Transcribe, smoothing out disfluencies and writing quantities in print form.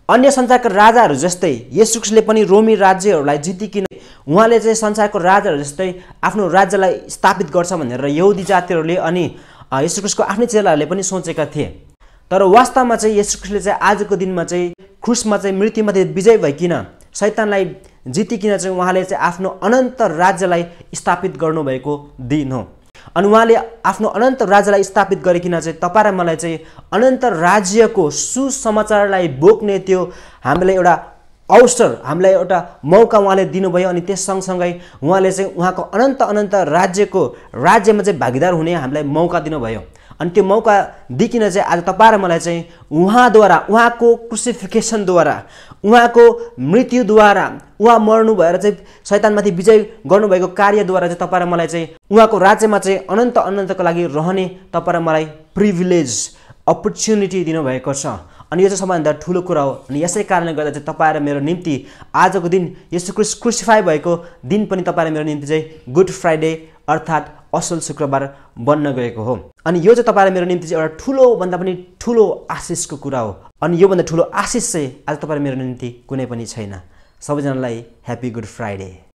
अन्य संसारका राजाहरू जस्तै येशू ख्रीष्टले पनि रोमी राज्यहरूलाई जितिकिन उहाँले चाहिँ संसारको राजाहरू जस्तै आफ्नो राज्यलाई स्थापित गर्छ भनेर यहुदी जातिहरूले अनि येशू ख्रीष्टको आफ्नै चेलाहरूले पनि सोचेका थिए। तर वास्तवमा चाहिँ येशू ख्रीष्टले चाहिँ आजको दिनमा चाहिँ क्रुसमा चाहिँ मृत्युमाथि विजय भइकिन शैतानलाई जितिकिन चाहिँ उहाँले चाहिँ आफ्नो अनन्त राज्यलाई स्थापित गर्नुभएको दिन हो। अनि उहाँले आफ्नो अनन्त राज्यलाई स्थापित गरिकिन चाहिँ तपाईँ र मलाई चाहिँ अनन्त राज्यको सुसमाचारलाई बोक्ने त्यो हामीलाई एउटा अवसर, हामीलाई एउटा मौका उहाँले दिनुभयो। अनि त्यस सँगसँगै उहाँले चाहिँ उहाँको अनन्त राज्यमा चाहिँ भागीदार हुने हामीलाई मौका दिनुभयो। अनि त्यो मौका दिकिन चाहिँ आज तपाईँ र मलाई चाहिँ उहाँद्वारा, उहाँको क्रुसिफिकेसनद्वारा, उहाँको मृत्युद्वारा, उहाँ मर्नु भएर चाहिँ शैतानमाथि विजय गर्नुभएको कार्यद्वारा चाहिँ तपाईँ र मलाई चाहिँ उहाँको राज्यमा चाहिँ अनन्तको लागि रहने तपाईँ र मलाई प्रिभिलेज, अपर्च्युनिटी दिनुभएको छ। अनि यो चाहिँ सबैभन्दा ठुलो कुरा हो। अनि यसै कारणले गर्दा चाहिँ तपाईँ र मेरो निम्ति आजको दिन येशू ख्रीष्ट क्रुसिफाई भएको दिन पनि तपाईँ र मेरो निम्ति चाहिँ गुड फ्राइडे अर्थात् असल शुक्रबार बन्न गएको हो। अनि यो चाहिँ तपाईँ र मेरो निम्ति चाहिँ एउटा ठुलो भन्दा पनि ठुलो आशिषको कुरा हो। अनि योभन्दा ठुलो आशिष चाहिँ आज तपाईँ र मेरो निम्ति कुनै पनि छैन। सबैजनालाई ह्याप्पी गुड फ्राइडे।